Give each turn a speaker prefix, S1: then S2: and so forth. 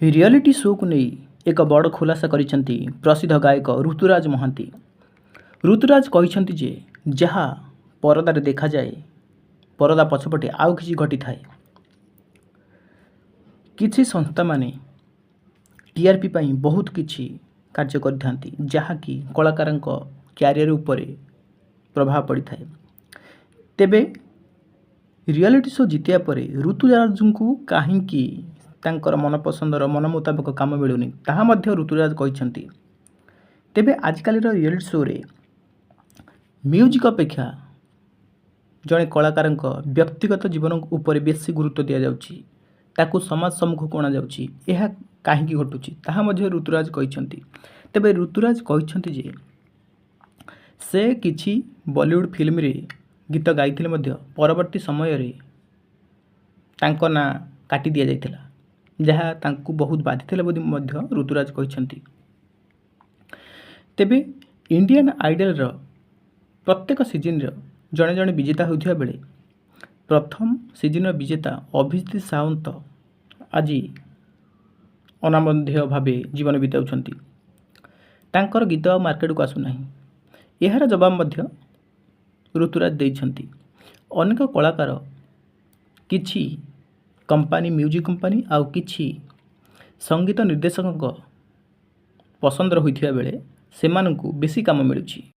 S1: Reality ଶୋକୁ ନେଇ ଏକ ବଡ଼ ଖୁଲାସା କରିଛନ୍ତି ପ୍ରସିଦ୍ଧ ଗାୟକ ଋତୁରାଜ ମହାନ୍ତି। ଋତୁରାଜ କହିଛନ୍ତି ଯେ ଯାହା ପରଦାରେ ଦେଖାଯାଏ, ପରଦା ପଛପଟେ ଆଉ କିଛି ଘଟିଥାଏ। କିଛି ସଂସ୍ଥାମାନେ ଟିଆର୍ପି ପାଇଁ ବହୁତ କିଛି କାର୍ଯ୍ୟ କରିଥାନ୍ତି, ଯାହାକି କଳାକାରଙ୍କ କ୍ୟାରିୟର ଉପରେ ପ୍ରଭାବ ପଡ଼ିଥାଏ। ତେବେ ରିଆଲିଟି ଶୋ ଜିତିବା ପରେ ଋତୁରାଜଙ୍କୁ କାହିଁକି ତାଙ୍କର ମନପସନ୍ଦର ମନ ମୁତାବକ କାମ ମିଳୁନି, ତାହା ମଧ୍ୟ ଋତୁରାଜ କହିଛନ୍ତି। ତେବେ ଆଜିକାଲିର ରିଆଲିଟି ଶୋରେ ମ୍ୟୁଜିକ୍ ଅପେକ୍ଷା ଜଣେ କଳାକାରଙ୍କ ବ୍ୟକ୍ତିଗତ ଜୀବନ ଉପରେ ବେଶୀ ଗୁରୁତ୍ୱ ଦିଆଯାଉଛି, ତାକୁ ସମାଜ ସମ୍ମୁଖକୁ ଅଣାଯାଉଛି। ଏହା କାହିଁକି ଘଟୁଛି, ତାହା ମଧ୍ୟ ଋତୁରାଜ କହିଛନ୍ତି। ତେବେ ଋତୁରାଜ କହିଛନ୍ତି ଯେ ସେ କିଛି ବଲିଉଡ଼ ଫିଲ୍ମରେ ଗୀତ ଗାଇଥିଲେ ମଧ୍ୟ ପରବର୍ତ୍ତୀ ସମୟରେ ତାଙ୍କ ନାଁ କାଟି ଦିଆଯାଇଥିଲା, ଯାହା ତାଙ୍କୁ ବହୁତ ବାଧିଥିଲା ବୋଲି ମଧ୍ୟ ଋତୁରାଜ କହିଛନ୍ତି। ତେବେ ଇଣ୍ଡିଆନ୍ ଆଇଡଲ୍ର ପ୍ରତ୍ୟେକ ସିଜିନ୍ର ଜଣେ ଜଣେ ବିଜେତା ହୋଇଥିବା ବେଳେ ପ୍ରଥମ ସିଜିନ୍ର ବିଜେତା ଅଭିଜିତ ସାୱନ୍ତ ଆଜି ଅନାମଧ୍ୟେୟ ଭାବେ ଜୀବନ ବିତାଉଛନ୍ତି। ତାଙ୍କର ଗୀତ ଆଉ ମାର୍କେଟକୁ ଆସୁନାହିଁ। ଏହାର ଜବାବ ମଧ୍ୟ ଋତୁରାଜ ଦେଇଛନ୍ତି। ଅନେକ କଳାକାର କିଛି କମ୍ପାନୀ, ମ୍ୟୁଜିକ୍ କମ୍ପାନୀ ଆଉ କିଛି ସଙ୍ଗୀତ ନିର୍ଦ୍ଦେଶକଙ୍କ ପସନ୍ଦର ହୋଇଥିବା ବେଳେ ସେମାନଙ୍କୁ ବେଶୀ କାମ ମିଳୁଛି।